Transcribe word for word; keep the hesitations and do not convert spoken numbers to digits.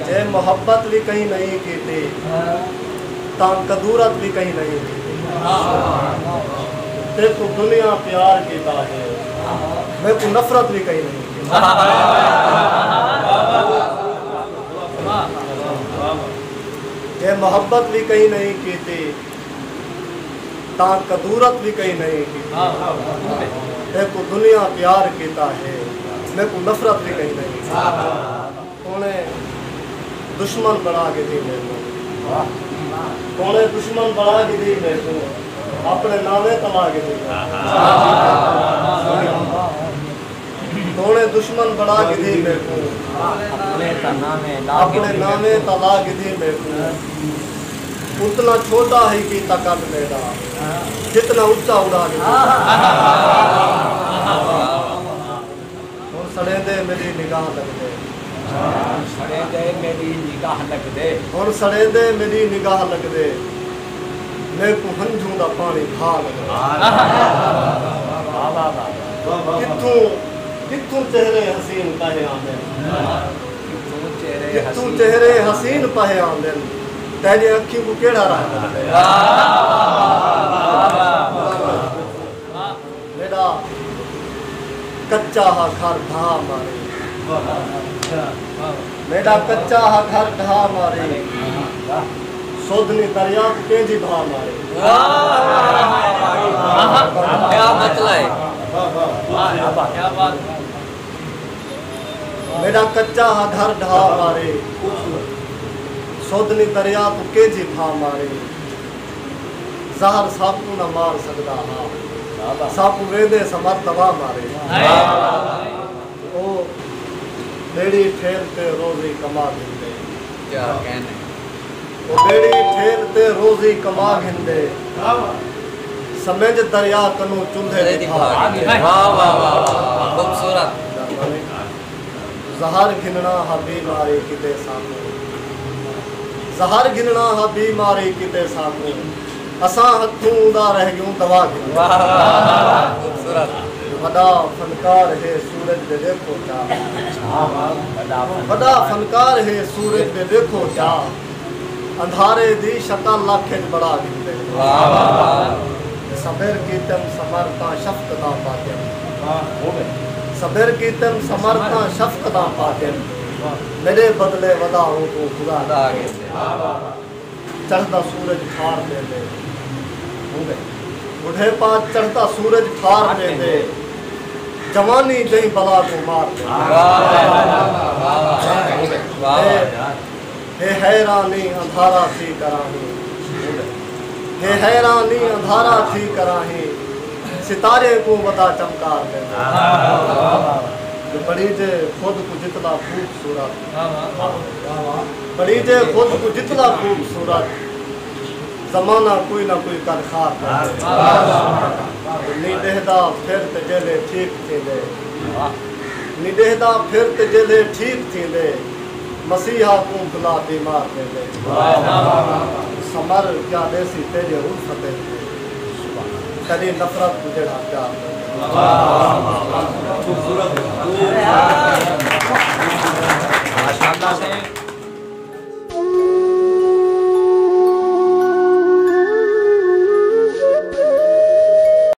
جے محبت وی کہیں نئیں کیتی، تاں کدورت وی کہیں نئیں کیتی۔ تیکوں دنیا پیار کیتا ہے، میکوں نفرت وی کہیں نئیں کیتی۔ جے محبت وی کہیں نئیں کیتی، تاں کدورت وی کہیں نئیں کیتی۔ تیکوں دنیا پیار کیتا ہے، میکوں نفرت وی کہیں نئیں کیتی۔ تونے دشمن بݨا گھدی میکوں، تونے دشمن بݨا گھدی میکوں، اپݨے ناویں تلا گھدی میکوں۔ تونے دشمن بݨا گھدی میکوں، اپݨے ناویں تلا گھدی میکوں۔ اتنا چھوٹا ہئی کیتا قد میݙا، جتنا اچا اݙا گھدی میکوں۔ ہݨ سڑیندے میݙی نگاہ لڳدے۔ سڑیندے میݙی نگاہ لڳدے۔ ہݨ سڑیندے میݙی نگاہ لڳدے۔ میکوں ہنجھوں دا پاݨی بھا لڳدے۔ واہ، واہ، واہ۔ کتھوں، کتھوں چہرے حسین پہے آندن۔ کتھوں چہرے کتھوں حسین چہرے حسین پہے آندن۔ تیݙے اکھیں کوں کیڑھا راہ لڳدے۔ میݙا کچا ہا گھر ڈھا مارے۔ میݙا کچا ہا گھر ڈھا مارے۔ سودھنی دریا کوں کینجھی بھا مارے۔ کیا مسئلہ ہے؟ میݙا کچا ہا گھر ڈھا مارے۔ سودھنی دریا کوں کینجھی بھا مارے۔ زہر ساکوں نہ مار سڳدا ہا، ساکوں ویندے سمر دوا مارے۔ او ٻیڑی ٹھیل تے روزی کما گھندے۔ کیا کہنے۔ او ٻیڑی ٹھیل تے روزی کما گھندے۔ سمجھ دریا کنوں چولھے دی بھا گھندے۔ واہ، واہ، واہ، واہ، واہ، خوبصورت۔ زہر گھنݨا ہا بیماری کیتے ساکوں، زہر گھنݨا ہا بیماری کیتے ساکوں، اساں ہتھوں اوندا رہ ڳیوں دوا گھن۔ واہ، واہ، واہ، خوبصورت۔ وݙا فنکار ہے سورج دے ݙیکھو چا، وݙا فنکار ہے سورج دے ݙیکھو چا۔ اندھارے دی شکل لکھ اچ بݨا گھندے۔ واہ، واہ، واہ۔ صبر کیتم صبر تاں شفقتاں پاتم۔ واہ۔ صبر کیتم صبر تاں شفقتاں پاتم۔ میݙے بدلے ودا اونکوں خدا خدا گھندے۔ گھندے۔ واہ، واہ، واہ۔ چڑھدا سورج ٹھار ݙیندے۔ ٻڈھیپا چڑھدا سورج ٹھار ݙیندے۔ جوانی جہیں بلا کوں مار ݙیندے۔ واہ، واہ، واہ، واہ، واہ، واہ۔ ہے حیرانی اندھارا تھی کراہیں، ہے حیرانی اندھارا تھی کراہیں، ستارے کوں ودا چمکار ݙیندے۔ بݨیجے خود کوں جتلا خوبصورت، بݨیجے خود کوں جتلا خوبصورت، زمانہ کوئی نہ کوئی کر خار ݙیندے۔ نی ݙیہدا پھر تے جیلھے ٹھیک تھیندے، نی ݙیہدا پھر تے جیلھے ٹھیک تھیندے، مسیحا کوں بھلا بیمار ݙیندے۔ سمر کیا ݙیسی تیݙے الفت کوں، تیݙی نفرت کوں جیڑھا پیار ݙیندے۔